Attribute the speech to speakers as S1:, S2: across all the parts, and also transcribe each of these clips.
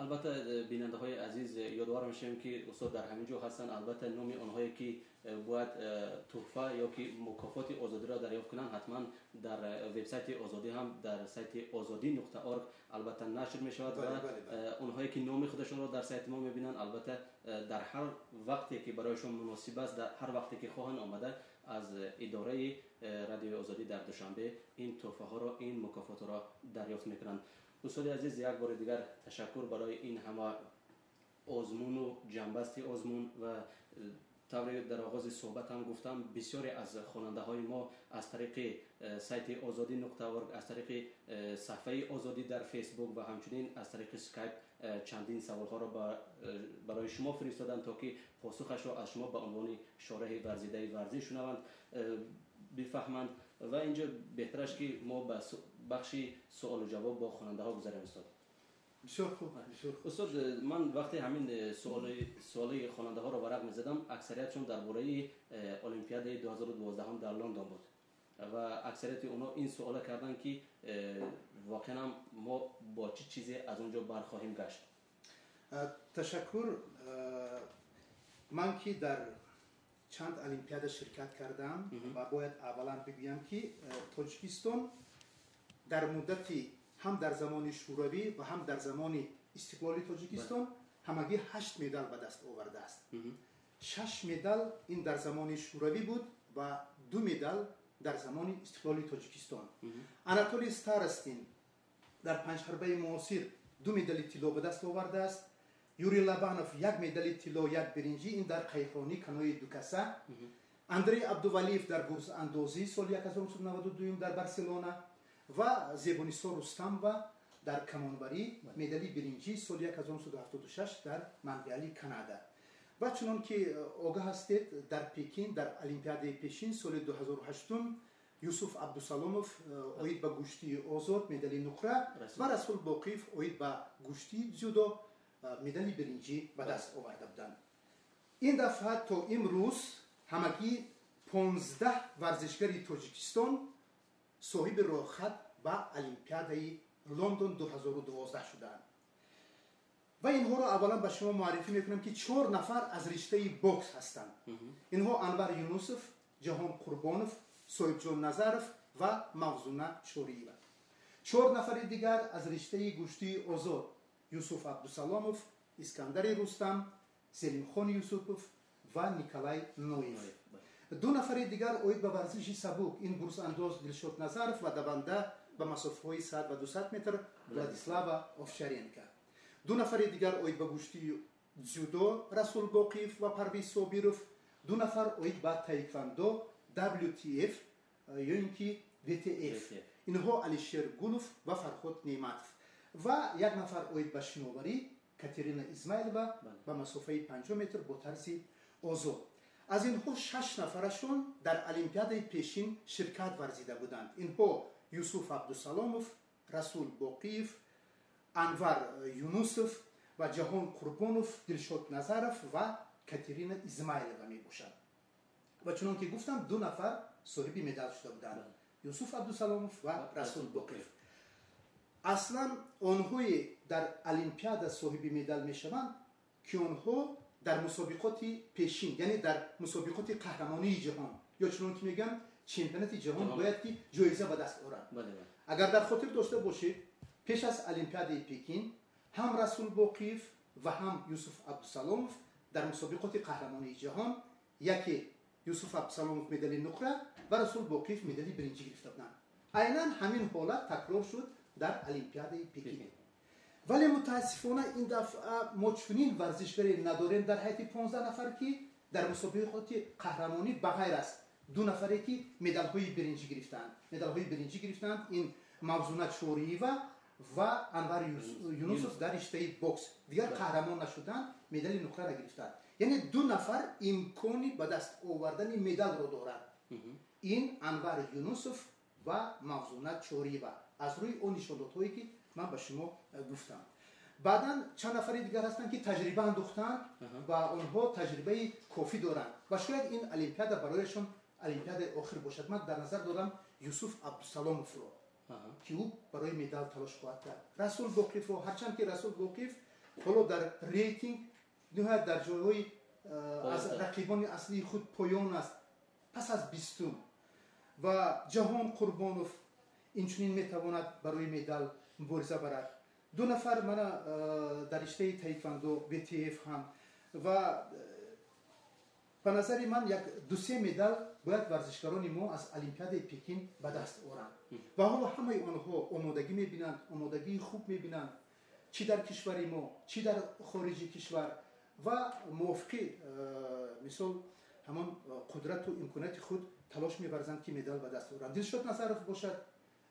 S1: Албатта, бинандаҳои азиз, ёдовар мешавем, ки устод дар ҳамин ҷо ҳастанд. Албатта, номи онҳое ки бояд тӯҳфа ё ки мукофоти Озодиро дарёфт кунанд, ҳатман дар вебсайти Озодӣ ҳам, дар сайти озодӣ.org, албатта, нашр мешавад ва онҳое ки номи худашонро дар сайти мо мебинанд, албатта, дар ҳар вақте ки барояшон муносиб аст, дар ҳар вақте ки хоҳанд, омада аз идораи Радиои Озодӣ дар Душанбе ин тӯҳфаҳоро, ин мукофотҳоро дарёфт мекунанд. Устоди азиз, як бори дигар ташаккур барои ин ҳама озмуну ҷамъбасти озмун. Ва тавре дар оғози суҳбат ҳам гуфтам, бисёре аз хонандаҳои мо аз тариқи сайти озодӣ.org, аз тариқи саҳфаи Озодӣ дар Фейсбук ва ҳамчунин аз тариқи Скайп чандин саволҳоро барои шумо фиристоданд, то ки посухашро аз шумо ба унвони шореҳи варзидаи варзиш шунаванд, бифаҳманд. Ва инҷо беҳтараш ки мо ба бахши суолу ҷавоб бо хонандаҳо гузарем, устод.
S2: Бисёр хуб, бисёр хуб.
S1: Устод, ман вақте ҳамин суоли хонандаҳоро варақ мезадам, аксариятшон дар бораи Олимпиадаи 2012 дар Лондон буд ва аксарияти онҳо ин суола карданд, ки воқеан мо бо чӣ чизе аз он ҷо бархоҳем гашт.
S2: Ташаккур. Ман ки дар чанд олимпиада ширкат кардам ва бояд аввалан бигӯям, ки Тоҷикистон дар муддати ҳам дар замони Шӯравӣ ва ҳам дар замони истиқлоли Тоҷикистон ҳамагӣ ҳашт медал ба даст овардааст. Шаш медал ин дар замони Шӯравӣ буд ва ду медал дар замони истиқлоли Тоҷикистон. Анатолий Старостин дар панҷҳарбаи муосир ду медали тилло ба даст овардааст. Юрий Лобанов як медали тилло, як биринҷӣ, ин дар қайиқронӣ канои дукаса. Андрей Абдувалиев дар гурзандозӣ соли 1992 дар Барселона ва Зебонисо Рустамова дар камонбарӣ медали биринҷӣ соли 1976 дар Монреали Канада. Ва чунон ки огаҳ ҳастед, дар Пекин, дар Олимпиадаи пешин соли 2008, Юсуф Абдусаломов оид ба гӯштии озод медали нуқра ва Расул Боқиев оид ба гӯштии дзюдо медали биринҷӣ ба даст оварда буданд. Ин дафъа то имрӯз ҳамагӣ 15 варзишгари Тоҷикистон соҳиби роҳхат ба Олимпиадаи Лондон 2012 шудаанд. Ва инҳоро аввалан ба шумо муаррифӣ мекунам, ки чор нафар аз риштаи бокс ҳастанд. Инҳо Анвар Юнусов, Ҷаҳон Қурбонов, Соҳибҷон Назаров ва Мавзуна Чориева. Чор нафари дигар аз риштаи гӯштии озод: Юсуф Абдусаломов, Искандари Рустам, Зелимхон Юсупов ва Николай Ноев. Ду нафари дигар оид ба варзиши сабук: ин гурзандоз Дилшод Назаров ва даванда ба масофаҳои 100 ва 200 метр Владислава Овчаренко. Ду нафари дигар оид ба гӯштии дзюдо: Расул Боқиев ва Парвиз Собиров. Ду нафар оид ба таеквондо WTF ё ин ки WTF, инҳо Алишер Гулов ва Фарҳод Неъматов. Ва як нафар оид ба шиноварӣ: Катерина Измайлова ба масофаи 50 метр бо тарзи озод. Аз инҳо шаш нафарашон дар олимпиадаи пешин ширкат варзида буданд. Инҳо Юсуф Абдусаломов, Расул Боқиев, Анвар Юнусов ва Ҷаҳон Қурбонов, Дилшод Назаров ва Катерина Измайлова мебошанд. Ва чунон ки гуфтам, ду нафар соҳиби медал шуда буданд: Юсуф Абдусаломов ва Расул Боқиев. Аслан онҳое дар олимпиада соҳиби медал мешаванд, ки онҳо дар мусобиқоти пешин, яъне дар мусобиқоти қаҳрамонии ҷаҳон ё чунон ки мегӯям, чемпионати ҷаҳон, бояд ки ҷоиза ба даст оранд. Агар дар хотир дошта бошед, пеш аз Олимпиадаи Пекин ҳам Расул Боқиев ва ҳам Юсуф Абдусаломов дар мусобиқоти қаҳрамонии ҷаҳон, яке Юсуф Абдусаломов медали нуқра ва Расул Боқиев медали биринҷӣ гирифта буданд. Айнан ҳамин ҳолат такрор шуд дар Олимпиадаи Пекин. Вале мутаассифона ин дафъа мо чунин варзишгаре надорем дар ҳайати 15 нафар, ки дар мусобиқоти қаҳрамонӣ, ба ғайр аз ду нафаре ки медалҳои биринҷӣ гирифтаанд. Медалҳои биринҷӣ гирифтаанд ин Мавзуна Чориева ва Анвар Юнусов дар риштаи бокс. Дигар қаҳрамон нашуданд, медали нуқра нагирифтанд. Яъне ду нафар имкони ба даст овардани медалро доранд: ин Анвар Юнусов ва Мавзуна Чориева, аз рӯи он нишондодҳое ки ман ба шумо гуфтам. Баъдан чанд нафари дигар ҳастанд, ки таҷриба андӯхтанд ва онҳо таҷрибаи кофӣ доранд ва шояд ин олимпиада барояшон олимпиадаи охир бошад. Ман дар назар дорам Юсуф Абдусаломовро, ки ӯ барои медал талош хоҳад кард, Расул Боқиевро, ҳарчанд ки Расул Боқиев Ҳоло дар рейтинг ниҳоят дар ҷойҳои аз рақибони аслии худ поён аст, пас аз 20-ум. Ва Ҷаҳон Қурбонов инчунин метавонад барои медал мубориза барад. Ду нафар мана дар риштаи таеквондо, ВТФ ҳам. Ва ба назари ман як ду-се медал бояд варзишгарони мо аз Олимпиадаи Пекин ба даст оранд. Ва ҳоло ҳамаи онҳо омодагӣ мебинанд, омодагии хуб мебинанд, чӣ дар кишвари мо, чӣ дар хориҷи кишвар, ва мувофиқи мисол ҳамон қудрату имконияти худ талош меварзанд, ки медал ба даст оранд. Дилшод Назаров бошад,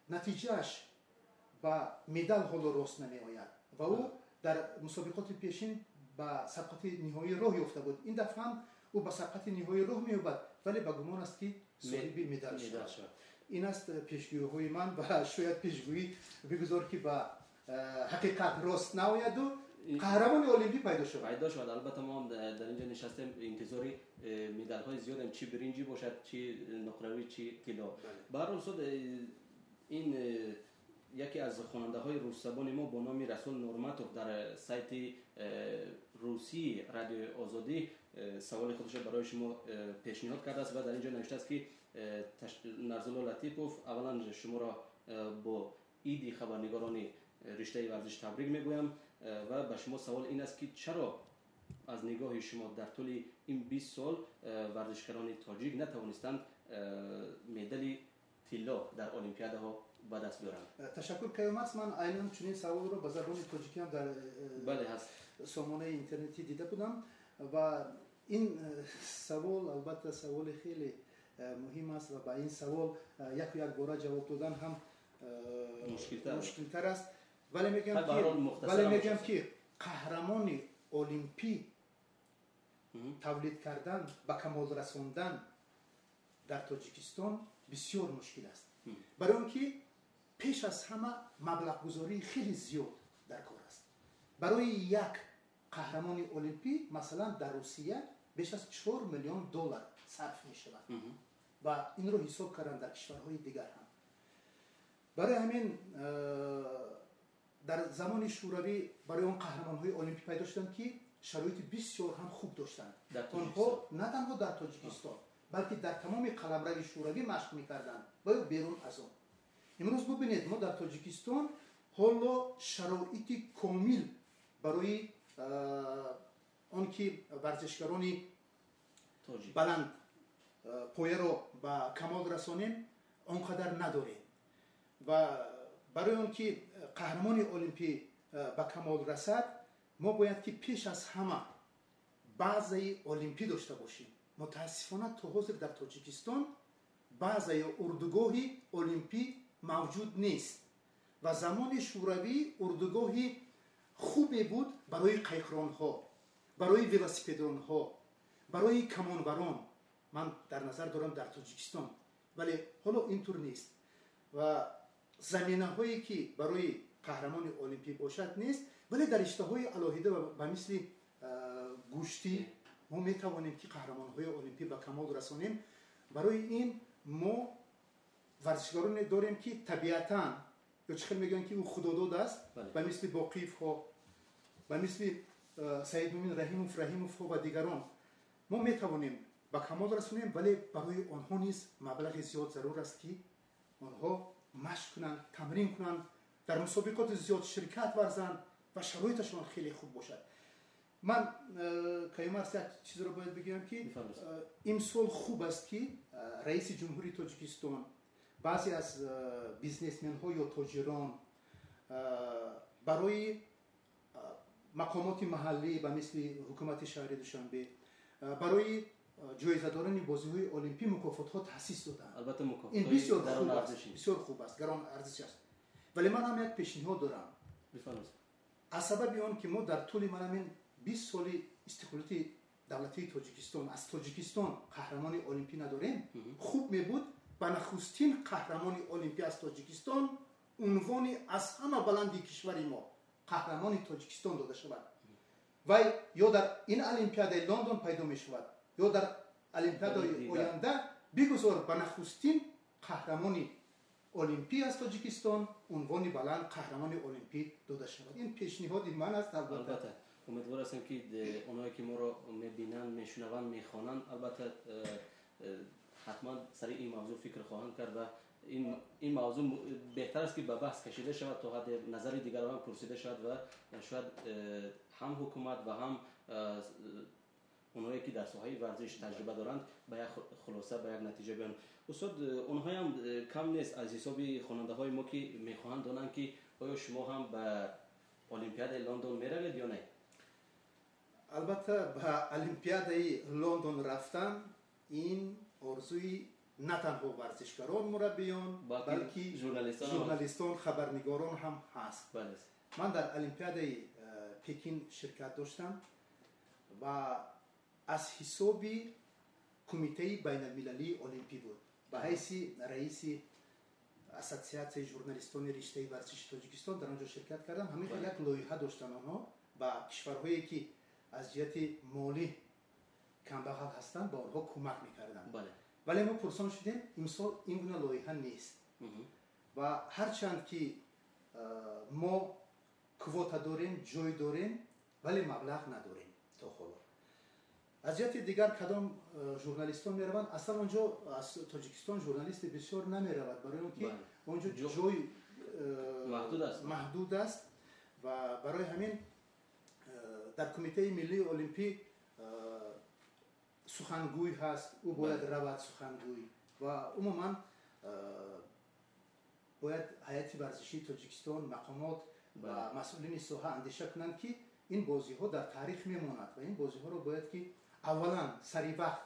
S2: натиҷааш ба медал ҳоло рост намеояд ва ӯ дар мусобиқоти пешин ба сабқати ниҳоӣ роҳ ёфта буд. Ин дафъа ҳам ӯ ба сабқати ниҳоӣ роҳ меёбад, вале ба гумон аст, ки соҳиби медал шавад. Ин аст пешгӯиҳои ман ва шояд пешгӯӣ бигузор, ки ба ҳақиқат рост наояду қаҳрамони олимпӣ пайдо шавад.
S1: Пайдо шавад. Албатта, мо ҳам дар инҷо нишастем, интизори медалҳои зиёдем, чӣ биринҷӣ бошад, чӣ нуқравӣ, чӣ тилло. Баҳром устод, ин яке аз хонандаҳои русзабони мо бо номи Расул Нурматов дар сайти русии Радиои Озодӣ саволи худашро барои шумо пешниҳод кардааст ва дар инҷо навиштааст, ки Нарзулло Латипов, аввалан шуморо бо иди хабарнигорони риштаи варзиш табрик мегӯям ва ба шумо савол ин аст, ки чаро аз нигоҳи шумо дар тӯли ин 20 сол варзишгарони тоҷик натавонистанд медали тилло дар олимпиадаҳо ба даст биёранд?
S2: Ташаккур, Каюмарс. Ман айнан чунин саволро ба забони тоҷикӣ ҳам дар
S1: Бале, ҳаст.
S2: сомонаи интернетӣ дида будам ва ин савол албатта саволи хеле муҳим аст ва ба ин савол яку якбора ҷавоб додан ҳам мушкилтар аст, вале мегӯям, ки қаҳрамони олимпӣ тавлид кардан, ба камол расондан дар Тоҷикистон бисёр мушкил аст, барои он ки пеш аз ҳама маблағгузории хеле зиёд дар кор аст. Барои як қаҳрамони олимпӣ, масалан, дар Русия беш аз 4 миллион доллар сарф мешавад ва инро ҳисоб карданд дар кишварҳои дигар ҳам. Барои ҳамин дар замони Шӯравӣ барои он қаҳрамонҳои олимпӣ пайдо шуданд, ки шароити бисёр ҳам хуб доштанд. Онҳо на танҳо дар Тоҷикистон, балки дар тамоми қаламрави Шӯравӣ машқ мекарданд ва ё берун аз он. Имрӯз бубинед, мо дар Тоҷикистон ҳоло шароити комил барои он ки варзишгарони баланд пояро ба камол расонем, он қадар надорем. Ва барои он ки қаҳрамони олимпӣ ба камол расад, мо бояд ки пеш аз ҳама базаи олимпӣ дошта бошем. Мутаассифона, то ҳозир дар Тоҷикистон база ё урдугоҳи олимпӣ мавҷуд нест. Ва замони Шӯравӣ урдугоҳи хубе буд барои қайқронҳо, барои велосипедронҳо, барои камонварон, ман дар назар дорам дар Тоҷикистон, вале ҳоло ин тур нест ва заминаҳое ки барои қаҳрамони олимпӣ бошад, нест. Вале дар риштаҳои алоҳида ба мисли гӯштӣ мо метавонем ки қаҳрамонҳои олимпӣ ба камол расонем. Барои ин мо варзишгароне дорем, ки табиатан ё чӣ хел мегӯянд, ки ӯ худодод аст, ба мисли Боқиевҳо, ба мисли Саидмумин Раҳимов, Раҳимовҳо ва дигарон. Мо метавонем ба камол расонем, вале барои онҳо низ маблағи зиёд зарур аст, ки онҳо машқ кунанд, тамрин кунанд, дар мусобиқоти зиёд ширкат варзанд ва шароиташон хеле хуб бошад. Ман Каюмарс, як чизро бояд бигӯям, ки имсол хуб аст, ки раиси ҷумҳурии Тоҷикистон, баъзе аз бизнесменҳо ё тоҷирон барои мақомоти маҳаллӣ ба мисли ҳукумати шаҳри Душанбе барои ҷоизадорони бозиҳои олимпӣ мукофотҳо таъсис доданд. Ин бисёр хуб аст, бисёр хуб аст, гарон арзиш аст. Вале ман ҳам як пешниҳод дорам. Аз сабаби он ки мо дар тӯли манамин 20 соли истиқлолияти давлатии Тоҷикистон аз Тоҷикистон қаҳрамони олимпӣ надорем, хуб мебуд ба нахустин қаҳрамони олимпӣ аз Тоҷикистон унвони аз ҳама баланди кишвари мо, қаҳрамони Тоҷикистон, дода шавад. Вай ё дар ин Олимпиадаи Лондон пайдо мешавад, ё дар Олимпиадаи оянда. Бигузор ба нахустин қаҳрамони олимпӣ аз Тоҷикистон унвони баланд қаҳрамони олимпӣ дода шавад. Ин пешниҳоди ман аст, албатта.
S1: Умедвор ҳастем, ки онҳое ки моро мебинанд, мешунаванд, мехонанд, албатта ҳатман сари ин мавзӯъ фикр хоҳанд кард ва ин мавзӯъ беҳтар аст, ки ба баҳс кашида шавад, то ҳадде назари дигарон ҳам пурсида шавад ва шояд ҳам ҳукумат ва ҳам онҳое ки дар соҳаи варзиш таҷриба доранд, ба як хулоса, ба як натиҷа биёянд. Устод, онҳоям кам нест аз ҳисоби хонандаҳои мо, ки мехоҳанд донанд, ки оё шумо ҳам ба Олимпиадаи Лондон меравед ё не?
S2: Албатта, ба Олимпиадаи Лондон рафтан ин орзуи на танҳо варзишгарон, мураббиён, балки журналистон, хабарнигорон ҳам ҳаст. Ман дар Олимпиадаи Пекин ширкат доштам ва аз ҳисоби Кумитаи байналмилалии олимпӣ буд. Ба ҳайси раиси Ассотсиатсияи журналистони риштаи варзиши Тоҷикистон дар он ҷо ширкат кардам. Ҳамин хел як лоиҳа доштанд онҳо, ба кишварҳое ки аз ҷиҳати молӣ камбағал ҳастанд, ба онҳо кӯмак мекарданд. Вале мо пурсон шудем, имсол ин гуна лоиҳа нест ва ҳарчанд ки мо квота дорем, ҷой дорем, вале маблағ надорем то ҳоло. Аз ҷиҳати дигар, кадом журналистон мераванд? Аслан он ҷо аз Тоҷикистон журналисти бисёр намеравад, барои он ки он ҷо ҷой маҳдуд аст ва барои ҳамин дар Кумитаи миллии олимпӣ сухангӯй ҳаст, ӯ бояд равад, сухангӯй, ва умуман бояд ҳайати варзишии Тоҷикистон, мақомот ва масъулини соҳа андеша кунанд, ки ин бозиҳо дар таърих мемонад ва ин бозиҳоро бояд ки аввалан сари вақт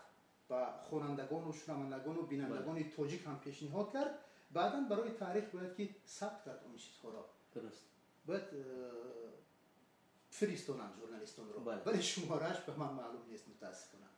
S2: ба хонандагону шунавандагону бинандагони тоҷик ҳам пешниҳод кард, баъдан барои таърих бояд ки сабт кард он чизҳоро. Бояд фиристонанд журналистонро, вале шуморааш ба ман маълум нест, мутаассифона.